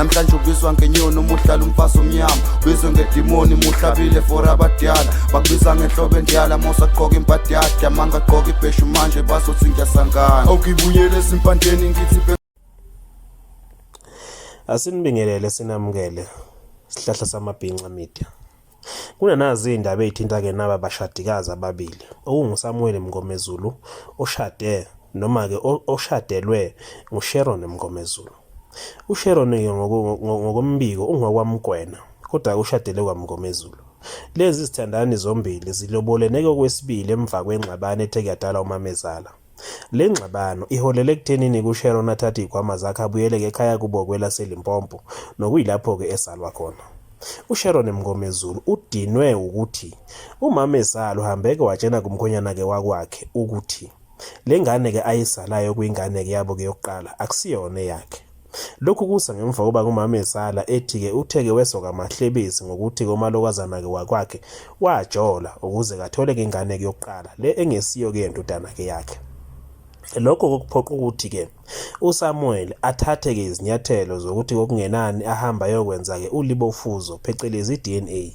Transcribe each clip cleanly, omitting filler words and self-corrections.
Namhlanje ubizwa ngenyoni uma uhlala umfazi omnyama, ubizwe ngedimoni muhlabile for abadala. Bakubiza ngenhlobo endala mosagqoka imbadada, mangagqoka ibheshu manje bazothi ngiyasangana. Awukibuyele ezimpandeni ngithi. Asinibingelele sinamukele sihlahla samabhinca media. Kunanazi izindaba ezithinta-ke naba bashadikazi ababili okunguSamuel Mngomezulu oshade noma-ke oshadelwe nguSharon Mngomezulu. USharon-ke ngokombiko ungowakwaMgwena kodwa ushadele kwaMngomezulu. Lezi zithandani zombili zilobolene okwesibili emva kwengxabano ethe kuyadala umamezala. Le ngxabano iholele ekuthenini kuSharon athathe iy'khwama zakhe abuyele-ke ekhaya kubo kwelaseLimpopo nokuyilapho-ke esalwa khona. USharon Mngomezulu udinwe wukuthi umamezala uhambeke watshena kumkhwenyana-ke wakwakhe ukuthi le ngane-ke ayizalayo kuyingane-ke yabo-ke yokuqala akusiyona eyakhe. Lokhu kusa ngemva kokuba ngumamezala ethi-ke uthe-ke wesoka amahlebezi ngokuthi-ke umalokazana-ke wakwakhe wajola ukuze kathole-ke ingane-ke yokuqala le engesiyo-ke yendodana-ke yakhe. Lokho kokuphoqa ukuthi-ke uSamuel athathe-ke izinyathelo zokuthi kokungenani ahambe ayokwenza-ke ulibofuzo phecelezi i-DNA.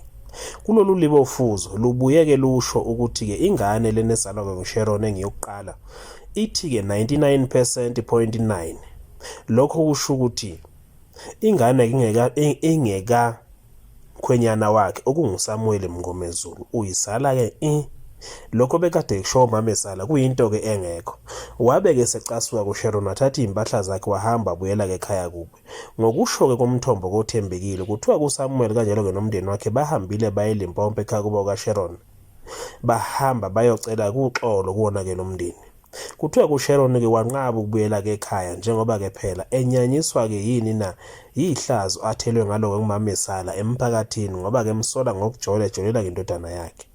Kulolu libofuzo lubuye-ke lusho ukuthi-ke ingane lena ezalwa-ke nguSharon engeyokuqala ithi-ke 99 percent point 9. Lokho kusho ukuthi ingane ingeka ingeka mkhwenyana wakhe okunguSamuel Mngomezulu uyizala ke i lokho bekade kusho umama esala kuyinto ke engekho. Wabe ke secasuka kuSharon wathatha izimpahla zakhe wahamba wabuyela ke ekhaya kubo. Ngokusho ke komthombo kothembekile kuthiwa kuSamuel kanjalo ke nomndeni wakhe bahambile baye eLimpopo ekhaya kubo kaSharon. Bahamba bayocela kuxolo kuwona ke lomndeni. Kuthiwa kuSharon-ke wanqaba ukubuyela-ke ekhaya njengoba-ke phela enyanyiswa-ke yini na yihlazo athelwe ngalo-ke ngumamezala emphakathini ngoba-ke emsola ngokujola ejolela ngendodana yakhe.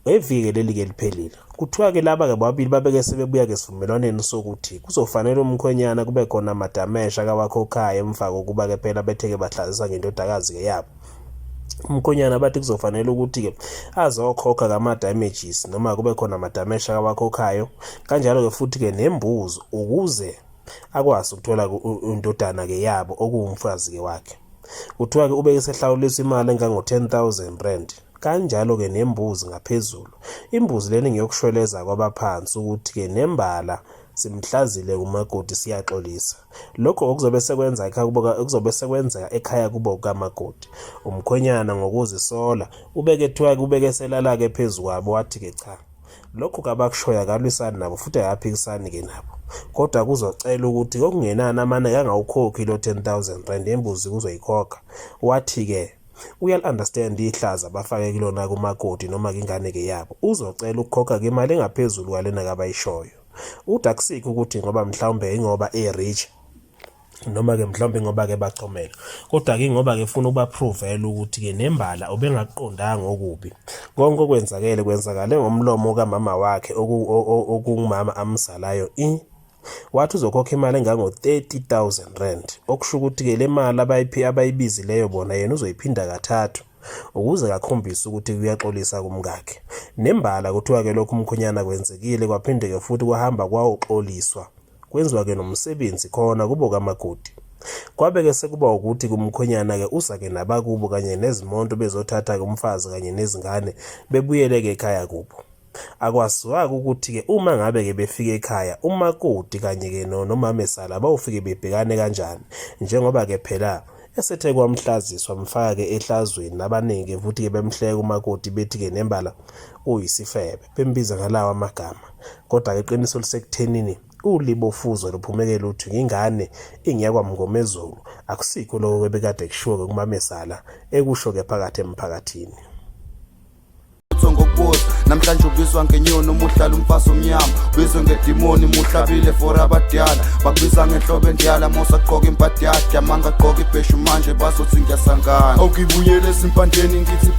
Ngeviki leli-ke liphelile. Kuthiwa-ke laba-ke bobabili babeke sebebuya-ke esivumelwaneni sokuthi kuzofanele umkhwenyana kube khona amadamesha akawakhokhayo emva kokuba-ke phela bethe-ke bahlazisa ngendodakazi-ke yabo. Umkhwenyana bathi kuzofanele ukuthi-ke azokhokha kama-damages noma kube khona amadamesha akawakhokhayo kanjalo-ke futhi-ke nembuzi ukuze akwazi ukuthola indodana-ke yabo okuwumfazi-ke wakhe. Kuthiwa-ke ube esehlawuliswa imali engango-10 000 rand kanjalo-ke nembuzi ngaphezulu. Imbuzi lena ngeyokushweleza kwabaphansi ukuthi-ke nembala simhlazile umakoti siyaxolisa. Lokho okuzobe sekwenza ekhaya kubo okuzobe sekwenzeka ekhaya kubo kukamakoti. Umkhwenyana ngokuzisola ubeke kuthiwa ubeke selala-ke phezu kwabo wathi-ke cha. Lokhu kabakushoyo akalwisani nabo futhi akaphikisani-ke nabo. Kodwa kuzocela ukuthi okungenani amane angawukhokhi lo 10 000 rand embuzi kuzoyikhokha. Wathi-ke uyal-understand ihlazo abafake kulona kumakoti noma-ke ingane-ke yabo. Uzocela ukukhokha-ke imali engaphezulu kwalena kabayishoyo. Uthi akusikho ukuthi ngoba mhlawumbe ingoba e-rich noma-ke mhlawumbe ngoba-ke bachomela kodwa-ke ngoba-ke efuna ukuba-prove-ela ukuthi-ke nembala ubengakuqondanga okubi. Konke okwenzakele kwenzakale ngomlomo kamama wakhe okungumama amzalayo i. Wathi uzokhokha imali engango-30 000 rand okusho ukuthi-ke le mali abayibizileyo bona yena uzoyiphinda kathathu ukuze akhombise ukuthi kuyaxolisa kumkakhe. Nembala kuthiwa-ke lokhu umkhwenyana kwenzekile kwaphinde-ke futhi kwahamba kwawuxoliswa kwenziwa-ke nomsebenzi khona kubo kamakoti. Kwabe-ke sekuba ukuthi kumkhwenyana-ke uza-ke nabakubo kanye nezimonto bezothatha-ke umfazi kanye nezingane bebuyele-ke ekhaya kubo. Akwaziwa-ke ukuthi-ke uma ngabe-ke befika ekhaya umakoti kanye-ke nomamezala bawufike bebhekane kanjani njengoba-ke phela esethe kwamhlaziswa wamfaka-ke ehlazweni nabaningi-ke futhi-ke bemhleka umakoti bethi-ke nembala uyisifebe bembiza ngalawo amagama. Kodwa-ke iqiniso lisekuthenini ulibofuzo luphumeke luthi ingane ingeyakwaMngomezulu akusikho lokho ebekade kushiwo-ke kumamezala ekusho-ke phakathi emphakathini. Ngokubuza namhlanje ubizwa ngenyoni uma uhlala umfazi omnyama, ubizwe ngedimoni muhlabile for abadala. Bakubiza ngenhlobo endala mosagqoka imbadada, mangagqoka ibheshu manje bazothi ngiyasangana. Awukibuyele ezimpandeni ngithi.